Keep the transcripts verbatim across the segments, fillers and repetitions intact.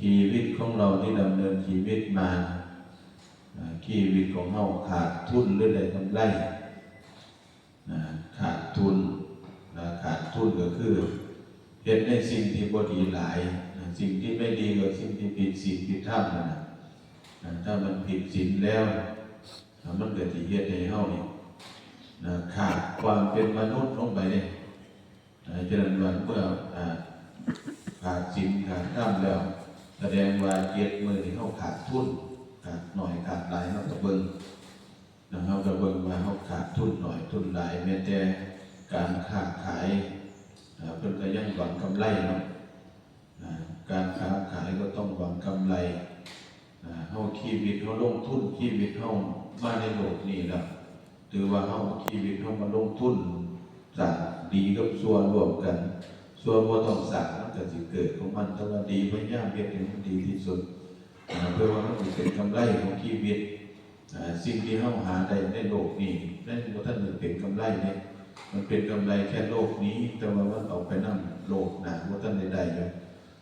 ชีวิตของเราที่ดำเนินชีวิตมา อ่า ชีวิตของเราขาดทุนหรือได้กำไร นะ ขาดทุน นะ ขาดทุนก็คือเฮ็ดในสิ่งที่บ่ดีหลาย นะ สิ่งที่ไม่ดีก็สิ่งที่ผิดศีลผิดธรรมนั่นน่ะ นะ ถ้ามันผิดศีลแล้ว นะ มันก็สิเฮ็ดให้เรานี่ นะ ขาดความเป็นมนุษย์ลงไปเด้ อ่า ฉะนั้นว่าเมื่อ อ่า ขาดศีลขาดธรรมแล้ว แสดงว่าเจ็ดมื้อนี้เราขาดทุน ขาดน้อยขาดหลาย เราก็เบิ่ง นะ เราก็เบิ่งว่าเราขาดทุนน้อยทุนหลาย แม้แต่การค้าขาย อ่า เพิ่นก็ยังหวังกำไรเนาะ อ่า การค้าขายก็ต้องหวังกำไร อ่า เราชีวิตเราลงทุนชีวิตเรามาในโลกนี้แล้ว ถือว่าเราเอาชีวิตเรามาลงทุนสร้างดีกับชั่วร่วมกัน ชั่วบ่ต้องสร้างมันก็สิเกิดของมัน แต่ว่าดีพยายามเฮ็ดให้มันดีที่สุด อ่า เพื่อว่ามันสิเป็นกำไรของชีวิต อ่า สิ่งที่เราหาได้ในโลกนี้ มันบ่ทันได้เป็นกำไรเด้ มันเป็นกำไรแค่โลกนี้ แต่ว่ามันเอาไปนำโลกหน้าบ่ทันได้ได้อยู่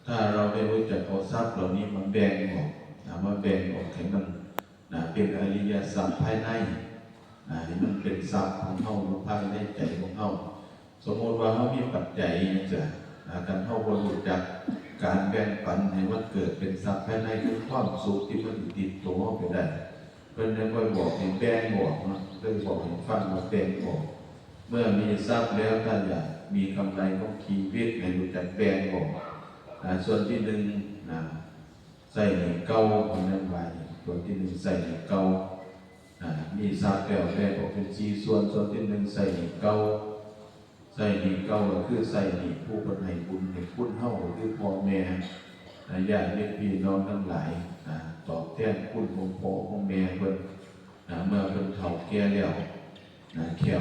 ถ้าเราได้รู้จักเอาทรัพย์เหล่านี้มาแบ่งออก นะ มาแบ่งออกให้มัน นะ เป็นอริยทรัพย์ภายใน นะ ให้มันเป็นทรัพย์ของเราอยู่ภายในใจของเรา สมมติว่าเรามีปัจจัยจังซี้ นะ คันเราบ่รู้จักการแบ่งปันให้มันเกิดเป็นทรัพย์ภายใน คือความสุขที่มันติดตัวเราไปได้ เพิ่นยังบ่บอกให้แบ่งออกเนาะ เพิ่นบอกให้ฟังว่าแบ่งออก เมื่อมีทรัพย์แล้ว ถ้าอยากมีกำไรของชีวิต ให้รู้จักแบ่งออก อ่า ส่วนที่หนึ่ง นะ ใช้หนี้เก่า เพิ่นยังว่าอยู่ ส่วนที่หนึ่งใช้หนี้เก่า อ่า มีทรัพย์แล้วแบ่งออกเป็นสี่ส่วน ส่วนที่หนึ่งใช้หนี้เก่า ใช้หนี้เก่าก็คือใช้หนี้ผู้เพิ่นให้บุญให้คุณเฮา ก็คือพ่อแม่ นะ ญาติมิตรพี่น้องทั้งหลาย นะ ตอบแทนคุณของพ่อของแม่เพิ่น นะ เมื่อเพิ่นเฒ่าแก่แล้ว นะ แข้ว